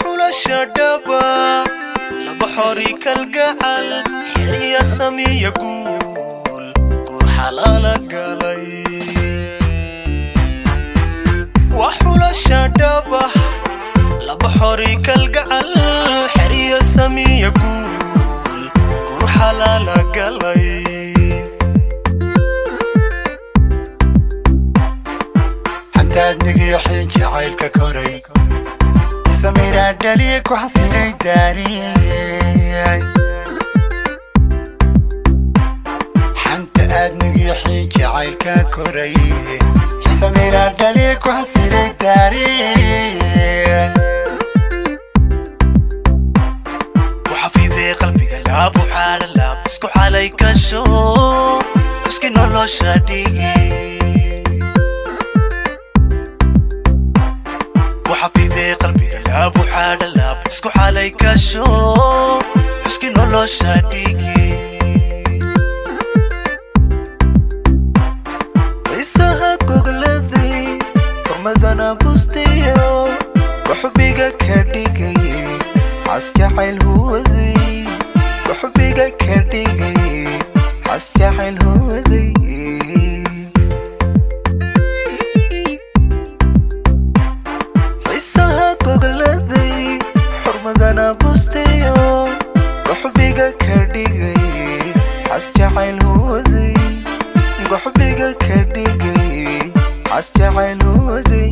Xulasha dhaba, laba xori kalgacal, xeriya samiya guul, guur xalaala galay. Waa xulasha dhaba, laba xori kalgacal, xeriya samiya guul, guur xalaala galay. Xantaadnigiyo xiin jacaylka koray, samiraa dhaliye ku xasilay daariyay. Xanta aadmigiyo xiin jacaylka koray, samiraa dhaliye ku xasilay daariyay. Ku xafidee qalbiga, laabu xaala laab, isku xalay gasho, iski nolosha dhigi. Ku xafidee qalbiga, laabu xaala laab, isku xalay gasho, iski nolosha dhigi. Xiisaha gogladay, hormadana bustiyo, kuxbiga ka dhigayay xas jacayl huwaday, kuxbiga ka dhigayay xas jacayl huwaday. Xiisaha gogladay, xurmadana bustiyo, kuxbiga ka dhigayay xas jacayl huwaday, goxbiga ka dhigay xas jacayl huwaday.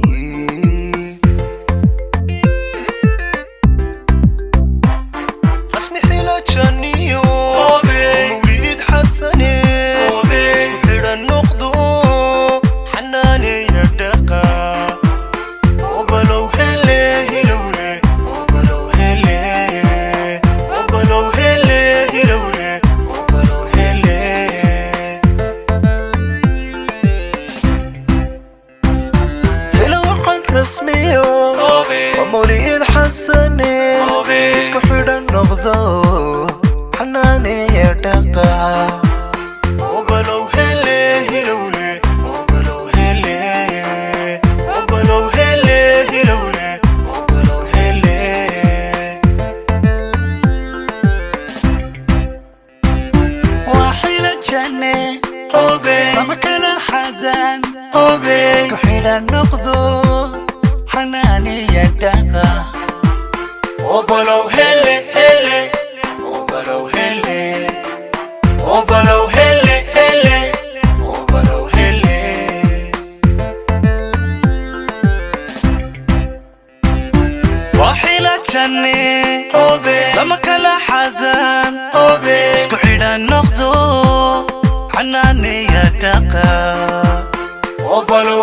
Rasmi xila janiyo Mawlid Xasane, isku xidhan noqdo, xanaaneeya dhaqa. Obalow hele hilowle, obalow hele, obalow hele hilowle, obalow hele. Helo waxaan rasmiyo waa Mawlid Xasane, isku xidhan noqdo, xanaaneeya dhaqa. Obalow hele hilowle, obalow hele, obalow hele hilowle, obalow hele. Waa xila janne, lama kala xadaan, isku xidhan noqdo, xanaaniya dhaqa. Obalow hele hele, obalow hele, obalow hele hele, obalow hele. Waa xila janne, lama kala xadaan, isku xidhan noqdo, xanaaneeya dhaqa. Obalow.